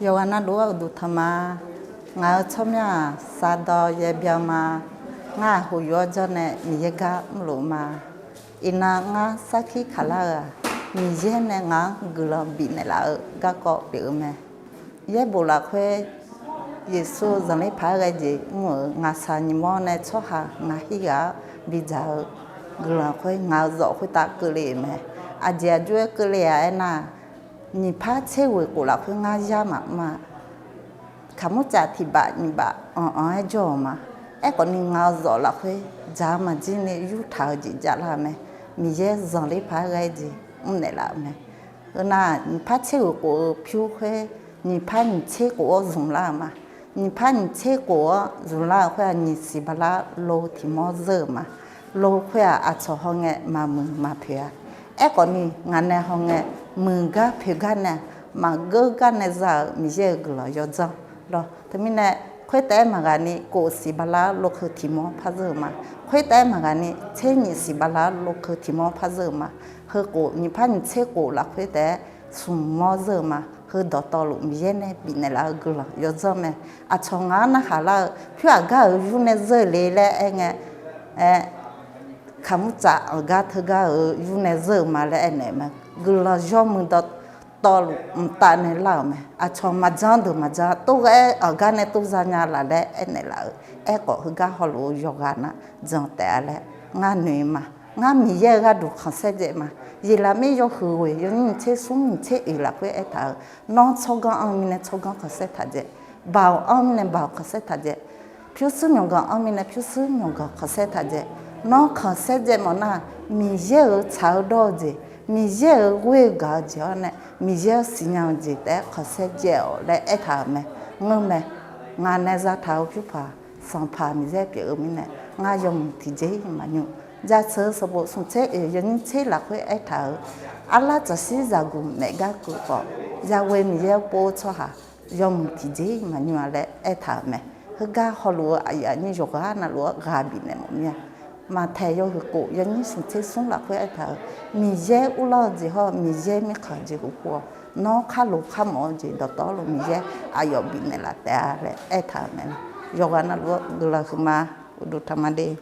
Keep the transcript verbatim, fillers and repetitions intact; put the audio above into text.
Yawqghaq navluf-anr uqduq tanq ma. Ngaq-euq tsawrmyanr-aq, Sardawq Yaerbyan ma. Ngar-aq, hoqyuf-awr janr nae Miqyaer gar mrluf ma. Iqnan ngar sarkir kaqlar-euq-aq, Miqyaer nae ngaq-anr guiqlanq bifnaeq laf-eu garkawv pyeuf-eu mae. Yaerbof lafkhoer Yeqsur zanqler paq-aer ghae jeq mr-euq ngaqshaq nyiq mawr nae tsawrhaq ngaq hirghaq-anr bidzaq-eu guiqlanq khoer ngaq-euq zawf khoertav keuvle-euq mae. Aqjeq aqjox-aer keuvle-a aernar, nyiq par tser ghoeq khof lafkhoer ngar yar maqmr-a. Kaqmurcaf tiq baf nyiq baf anq-anq-aer jawr-euq ma. Aerkhawfni ngaq-euq zawf lafkhoer dzaq-eu maqjir ni yurtaq-eu jeq javlar-eu mae. Miqyaer zanqler paq-aer ghae jeq mrnaeq laf-eu mae. Heu nar, nyiq par tser ghoeq khof-eu pyur khoer, nyiq par nyiq tser khof-awr zmqlar-euq ma. Nyiq par nyiq tser khof-awr zmqlar-euq khoer-aq, nyiq siq bala lo tiq mawr zeur-euq ma. Lo khoer-aq, aqcawq hawngae maqmuiq maqpoeq-a. Aerkhawfni ngaq nae hawngae muiq gar poeq gar nae, maqgeur gar nae za-euq Miqyaer-euq guiqlanq yawdzanr lawr. Teumirnae, khoertaef-aer maqghaq ni kof siq bala-anr lo keuv tiq mawr par zeur-euq ma. Khoertaef-aer maqghaq ni tser nyiq siq bala-anr lo keuv tiq mawr par zeur-euq ma. Heu khof nyiq par nyiq tser khof lafkhoer taef-aer smq mawr zeur-euq ma. Heu dawqtawvluf Miqyaer nae bifnaeq laf-eu guiqlanq yawdzanr mae. Aqcawq ngaq-anr narhaq lar-eu, pyur aqgar-euq yur nae zeur le laer aerngae, aer, kaqmurtsaf aqgar teugar-euq yur nae zeur-euq ma laer aernaeq-eu mae. Guiqlanq yawmuiq dawqtawvluf mqtav nae lar-euq mae. Aqcawq maqjan deuq maqjan tov-aer aqgar nae tov zanya laf laer aernaeq laf-euq. Aerkhawf heugar hawluf-eu yawqghaq nar jan taef-a laer ngar noeq ma. Ngar Miqyaer-euq gharduq khanqsaer dzae ma. Yeqlaqmir yawhuiq ghoeq yawnyir nyiq tser smr nyiq tser oeq lafkhoer aertaq-euq, nawr tsawrganr anr-eu mirnae tsawrganr khanqsaer taq dzae, baoq anr-eu mirnae baoq khanqsaer taq dzae, pyurshuir myawqganq anr-eu mirnae pyurshuir myawqganq khanqsaer taq dzae. Nawr khanqsaer dzae mawf nar, Miqyaer-euq tsaq-eu dawr-eu jeq, Miqyaer-euq ghoer-eu gaq-eu jeq-awr nae Miqyaer-anr siqnya-eu jeq taef-aer khanqsaer dzae-awq laer aertaq-euq mae. Ngeur mae. Ngaq nae zataq-eu pyur paq, Sanqpaq Miqyaer pyeuf-eu mirnae ngar yawmuiq tiqjeq-iq maqnymr. Jaceuq-eu sanqbof smq tser oeq yawnyir tser lafkhoer aertaq-euq, arlar tsaqshir zaqguq maeq gar keuv khawf, yaghoe Miqyaer pov-eu tsawrhaq yawmuiq tiqjeq-iq maqnymr-a laer aertaq-euq mae. Heugar hawluf-eu aqyuif aqnyir yawqghaq navluf-anr ghaq bifnaeq mawf mir-a. Maqtaeq yawhuiq khof yawnyir smq tser smr lafkhoer aertaq-euq, Miqyaer uvlanr-eu jeq hawr-eu Miqyaer mirkhanq jeq hawkhof-awq. Nawr kharlof kharmawf-eu jeq dawqtawvluf Miqyaer aqyawf bifnaeq laf taef-a laer aertaq-euq mae. Yawqghaq navluf-anr guiqlanq huiqma. Uqduq taqma de.